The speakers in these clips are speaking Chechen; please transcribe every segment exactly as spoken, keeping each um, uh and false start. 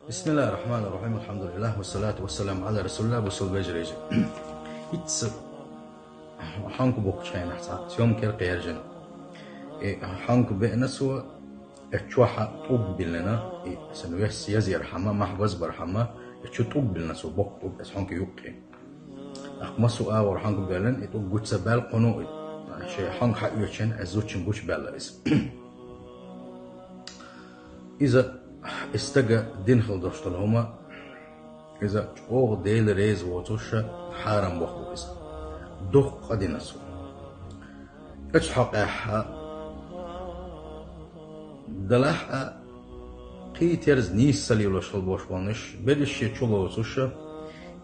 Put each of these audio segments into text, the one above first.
بسم الله الرحمن الرحيم. الحمد لله والصلاة والسلام على رسول الله. Бусалба вежарий. ХӀинца хьонка бохучу хенахь цхьа съёмкера кхержина. И хьонка беана цо, и чохь тӀулг биллина, и сан вес язъярхьама, мохь базбархьама, и чу тӀулг биллина цо, боккха тӀулг, аса хьонка юккъе. ТӀаккха массо а агӀор хьонка биллина, и тӀулг гучу ца баьлла кхуьнан, и шен хьонка хьаоьцуш, аса зудчуьнга гучу баьлла иза. Иза, и стага дина хила долуш долу хӀума, иза чӀогӀа Дела реза воцуш хьарам боху иза. Дуккха а дина цо. Оцу хьокъехь а, делахь а, кхин терза нийса ца лелош хила болуш болнуш, берриш шен чу лоцуш,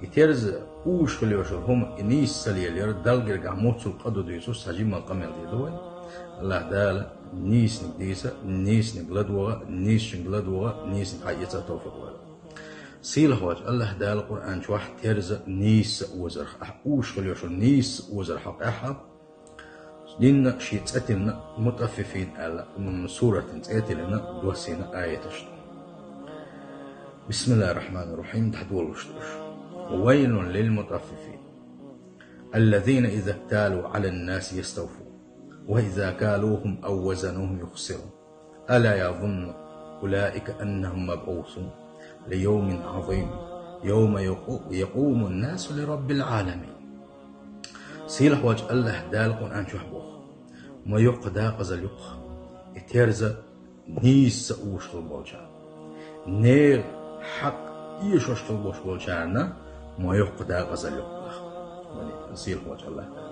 и терза уьш хила йолуш йолу хӀума и нийса ца лелаяр, Далла гергахь муьлххачу къа ду дуьйцуш, цхьа жимма къамел дийр ду вай. АллахӀ Дала нийсаниг дийца, нийсаниг ладогӀа, нийсачуьнга ладогӀа, нийсаниг хьаэца товфикъ лойла. Сийлахьволчу АллахӀ Дала Къуръан чохь терза нийса озарх, ахь уьш хила йолуш йолу нийса озарх хьокъехь а, динна шен цӀе тиллина Мутаффифин аьлла, м, суратан цӀе тиллина доссийна аяташ ду. بسم الله الرحمن الرحيم. ДӀадолалуш ду уьш. ويل للمطففين الذين إذا اكتالوا على الناس يستوفون وإذا كالوهم أو وزنوهم يخسرون ألا يظن أولئك أنهم مبعوثون ليوم عظيم يوم يقو-، يقوم الناس لرب العالمين. Сийлахьволчу АллахӀ Дала Къуръан чохь боху: ма йоккха дакъазалла ю-кх и терза нийса ца уьш хила болчарна. Нехан хьакъ эшош хила болуш болчарна ма йоккха дакъазалла ю-кх. Вайн сийлахьволчу АллахӀ Дала.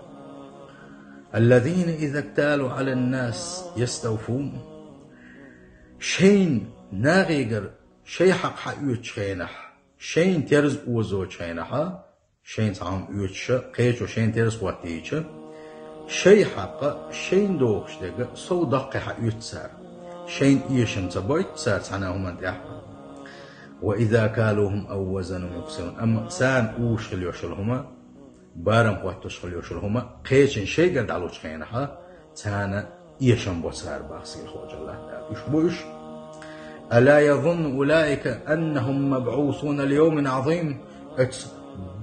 الذين إذا اكتالوا على الناس يستوفون. Шайна нахегара шайн хьакъ хьаоьцучу хенахь, шайна терза озочу хенахь, шайна цхьа хӀума оьцуш, кхечо шайна терза хӀоттийча, шайн хьакъ шайна дохуш дерг сов даккхий хьаоьцу цара. Шайна эшам ца бойту цара цхьана а хӀуманна тӀехь. وإذا كالوهم أو وزنوهم يخسرون. Амма царна уьш хила йолуш йолу хӀума, барам хӀоттош хила йолуш йолу хӀума, кхечанна шайгара дӀалучу хенахь, царна эшам бо цара, боху сийлахьволчу АллахӀ Дала. Уьш бу уьш: ألا يظن أولئك أنهم مبعوثون ليوم عظيم. Оцу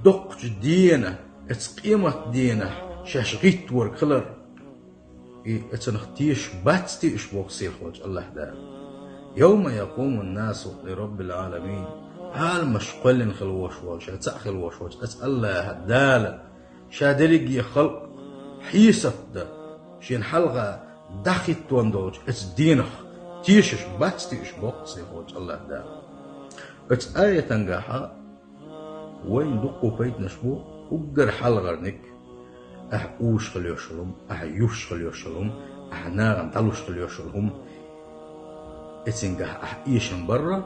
доккхачу дена, оцу къематан денахь шаьш гӀиттор хилар, и оцунах тешаш бац те уьш, боху сийлахьволчу АллахӀ Дала. يوم يقوم الناس لرب العالمين. Ӏаламаш кхоьллина хила волуш волчу, цхьаъ хила волуш волчу оцу АллахӀ Дала ша дерриге халкъ хьесап дан, шена хьалха дӀахӀиттон долчу оцу денах тешаш бац те уьш, боху сийлахьволчу АллахӀ Дала. Оцу аятангахь вайна дуккха а пайданаш бу, уггар хьалхарниг: ахь уьш хила йолуш йолу хӀума, ахь юьш хила йолуш йолу хӀума, ахь нахана дӀалуш хила йолуш йолу хӀума, эцингахь ахь эшам барра,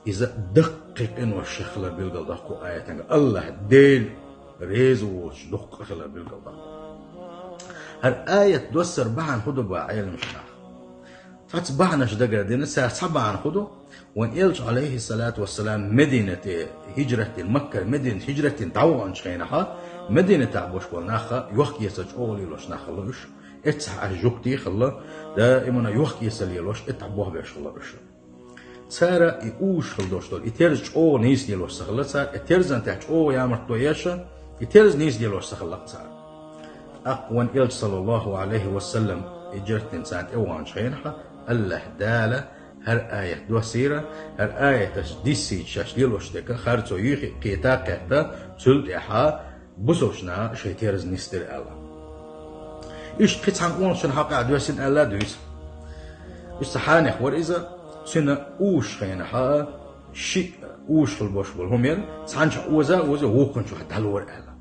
иза даккхий къинош шех хилар билгалдоккху аятангахь. АллахӀ Дела реза воцуш дуккха хилар билгалдоккху. ХӀара аят доссар бахьана хӀун ду боху Ӏеламнаха? Цхьацца бахьанаш дагардина, царах цхьа бахьана хӀун ду? Вайн Элча, Ӏалайхиссалату вассалам, Мединате хӀижрат дина, Маккара Мединате хӀижрат дина дӀаваханчу хенахь, Мединатехь болуш болу нах йохк-эцар чӀогӀа лелош нах хилла уьш. Эццахь аш жуьгтий хилла, даимана йохк-эцар лелош, эццахь бохбеш хилла уьш. Цара и уьш хила долуш долу, и терза чӀогӀа нийса лелош ца хилла цара, и терзан тӀехь чӀогӀа ямартло еш, и терза нийса лелош ца хилла цара. ТӀаккха вайн Элча, саллаллаху Ӏалайхи ва саллам, хӀижрат дина царна тӀеваханчу хенахь, АллахӀ Дала хӀара аят доссийра, хӀара аяташ диссийча шаьш лелош дерг харцо йихи кхета а кхетта, цул тӀаьхьа бусалбачу наха шайн терза нисдира аьлла. Иштта кхин цхьана къонахчун хьокъехь доьссина аьлла а дуьйцу. Иштта хьанех вара иза, цуьнан уьш хенахь, шиъ уьш хила болуш болу хӀума яра, цхьана чохь оза а озий, вукхун чохь дӀалора аьлла.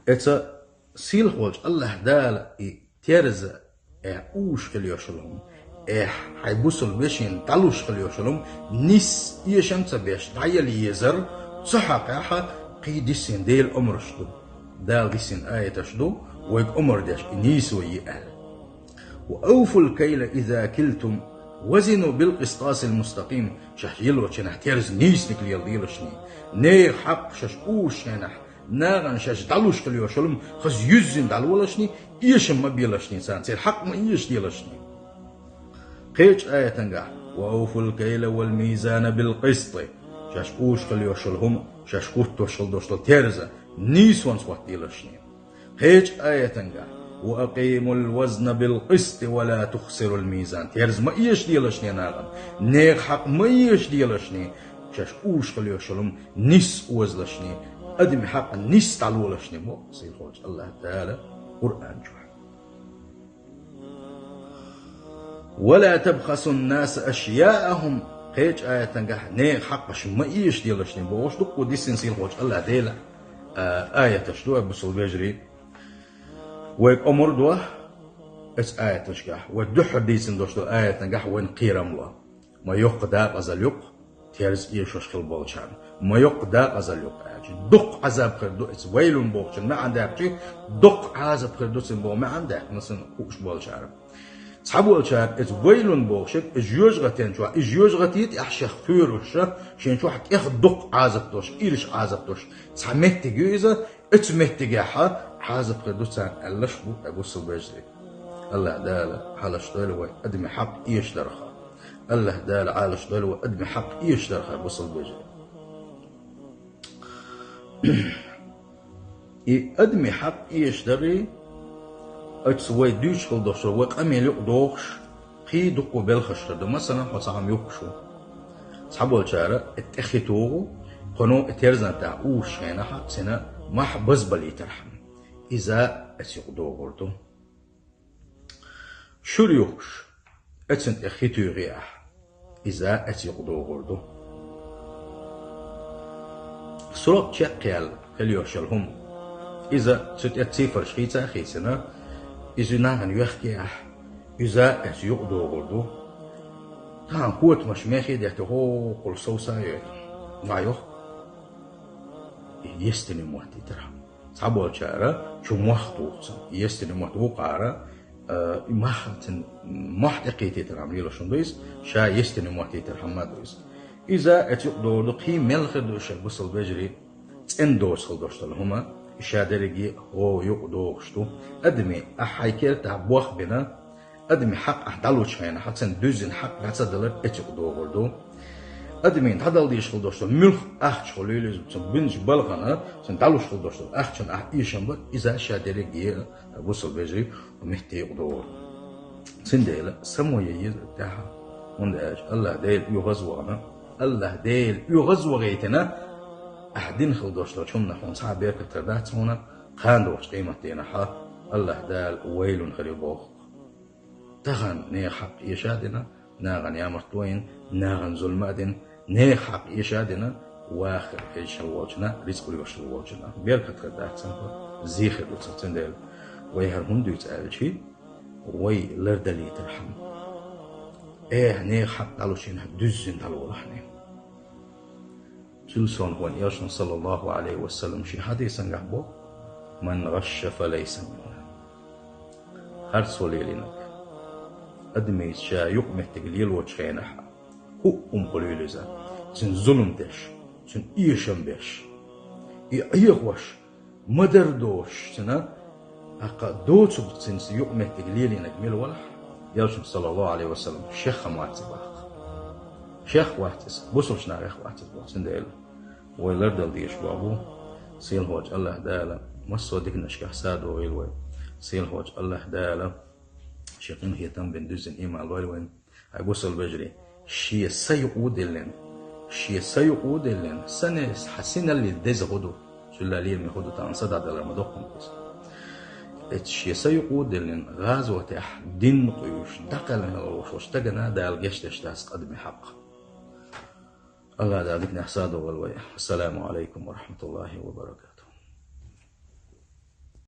Эца сийлахьволчу АллахӀ Дала и терза, э, уьш хила йолуш йолу хӀума, э, хьайн бусалба вешина дӀалуш хила йолуш йолу хӀума, нисса эшам ца беш дӀаяла езар, цу хьокъехь кхин диссина Делан омраш ду. Дала диссина аяташ ду, вайга омра деш, и нийсо йи аьлла. وأوفوا الكيل إذا كلتم وزنوا بالقسطاس المستقيم. Шаьш йиллочу хенахь терза нийсаниг леладелашний, нехан хьакъ шаьш уьш хенахь, нахана шаьш дӀалуш хила йолуш йолу хӀума хаза юьззина дӀалолашний, эшам ма белашний царна, церан хьакъ ма эшаделашний. Кхечу аятангахь: «Ва ауфул кайла вал мизана бил къисти». Шаьш къуьйсуш хила йолуш йолу хӀума, шаьш хӀуттош хила долуш долу терза нийсонца хӀоттаделаш шуна. Кхечу аятангахь: «Ва акъимул вазна бил къисти ва ла тухсирул мизан». Терза ма эшаделаш шуна нахана, нехан хьакъ ма эшаделаш шуна, шаьш къуьйсуш хила йолуш йолу хӀума нийса озалаш шуна, адамийн хьакъ нийса дӀалолаш шуна, боху сийлахьчу АллахӀ Дала Къуръан чохь. «Ва ла табхасун наса ашъяахум». Кхечу аятангахь: «Нехан хьакъаш ма эшаделаш шуна», бохуш дуккха дисина сийлахьчу АллахӀ Делан, а, аяташ ду, ай бусалба вежарий. Вай омра до оцу аяташкахь, вай дуьххьара дийцина долуш долу аятангахь вайна кхерам ло. Ма йоккха дакъазалла ю-кх терза эшош хила болчарна. Ма йоккха дакъазалла ю-кх аьлча, доккха Ӏазап хир ду оцу вайлун бохучун маьӀна даьккхича, доккха Ӏазап хир ду цуьнан боху маьӀна даьккхина цуьнан хууш болчара. Цхьаболчара оцу вайлун бохуш, и жоьжахатин чохь, и жоьжахати тӀехь шех кхоьруш, шен чохь тӀех доккха Ӏазап долуш, ирча Ӏазап долуш цхьа меттиг ю иза, оцу меттигехь Ӏазап хир ду царна аьлларш бу, ай бусалба вежарий. АллахӀ Дала хьалаш дойла вай адамийн хьакъ эшадарх. АллахӀ Дала хьалаш дойла вай адамийн хьакъ эшадарх, ай бусалба вежарий. И адамийн хьакъ эшадарий, оцу вай дуьйцуш хила долуш долу, вай къамел юкъадохуш, кхин дуккха белхаш хир ду. Масала, хьо цхьа хӀума юхкуш ву. Цхьаболчара и тӀе хи туху, кхуьнан и терзан тӀехь уьйсучу хенахь цуьнан мохь базбалийтархьама, иза оцу юкъадогӀур ду. Шура юхкуш, оцунна тӀе хи туьйхи ахь, иза оцу юкъадогӀур ду. Срок чекхъяьлла хила йолуш йолу хӀума, иза цу тӀе цифраш хийца а хийцина, иза нахана йоьхкий ахь, иза оцу юкъадогӀур ду. Тахана котамаш мехий деттий, хӀокхул совса а йойту, ма йохку. И естина моттийтархьама. Цхьаболчара чу мох туху цунна, естина мотт вукхара, а, и мах цуьнан мохь тӀекхийтийтархьама лелош хӀума ду иза, ша естина моттийтархьама ма ду иза. Иза оцу юкъадогӀур ду, кхин мел хир ду, ай бусалба вежарий, цӀена доцу хила долуш долу хӀума, и ша дерриге а хӀокху юкъадогӀуш ду. Адамийн, ахь хьайн кертахь бох бина, адамийн хьакъ ахь дӀалучу хенахь, цуьнан дуьззина хьакъ дӀа ца далар оцу юкъадогӀур ду. Адамийн дӀадала дезаш хила долуш долу муьлхха ахча хуьлийла иза, цуьнан бинчу балхана, цуьнан дӀалуш хила долуш долу ахчанна ахь эшам бар, иза ша дерриге а, бусалба вежарий, метте юкъадогӀур ду. Цундела само ян еза тӀехь, хӀунда аьлча АллахӀ Дела оьгӀаз вахана, АллахӀ Дела оьгӀаз вахийтина, ахь дина хила долуш долчу хӀуманах хьуна цхьа а беркат хир дац хьуна, кхана догӀучу къематдийнахь АллахӀ Дала вайлун хир ю боху. Тахана нехан хьакъ эша а дина, нахана ямартло а йина, нахана зулам а дина, нехан хьакъ эша а дина, вахар хезаш хила волчунна, рицкъ лоьхуш хила волчунна. Беркат хир дац цунах, зе хир ду цунах, цундела вай хӀара хӀунда дуьйцу аьлча, вай лардалийтархьама. Э, нехан хьакъ дӀалучу хенахь дуьззина дӀалолахьний. Цуьнан сонхойн элчано, саллаллаху Ӏалайхи ва саллам, шен хьадисангахь боху: «Ман гӀашша фа лайса минна». Харцо лелийнарг, адамица ша юкъаметтиг лелочу хенахь, хӀуъа хӀума хуьлийла иза, цуьнан зулам деш, цуьнан эшам беш, и Ӏехош, ма-дарра доцуш, цуьнан хьакъ доцург цуьнца юкъаметтиг лелийнарг мила валахь, элчано, саллаллаху Ӏалайхи ва саллам, шех хӀама вац иза боху. Шех вац иза, бусалба нахах вац иза боху, цундела вай лардала дезаш боху. Сийлахьчу АллахӀ Дала массо а диканашкахь садогӀийла вай. Сийлахьчу АллахӀ Дала шен къинхетам бина дуьззина ийман лойла вайна. Ай бусалба вежарий, шен са юкъа а диллина, шен са юкъа а диллина, са нес хьан синаллин деза хӀун ду, цуьнан лераме хӀун ду, тахана са дӀадалар ма доккху иза. Эцу шен са юкъа а диллина, гӀазотехь дин къуьйсуш, дӀакхелхина волуш волчу стагана Дала гечдеш дац адамийн хьакъ. АллахӀ Дала диканехь садогӀийла вай. Ассаламу Ӏалайкум ва рахьматуллахӀи ва баракатухӀ.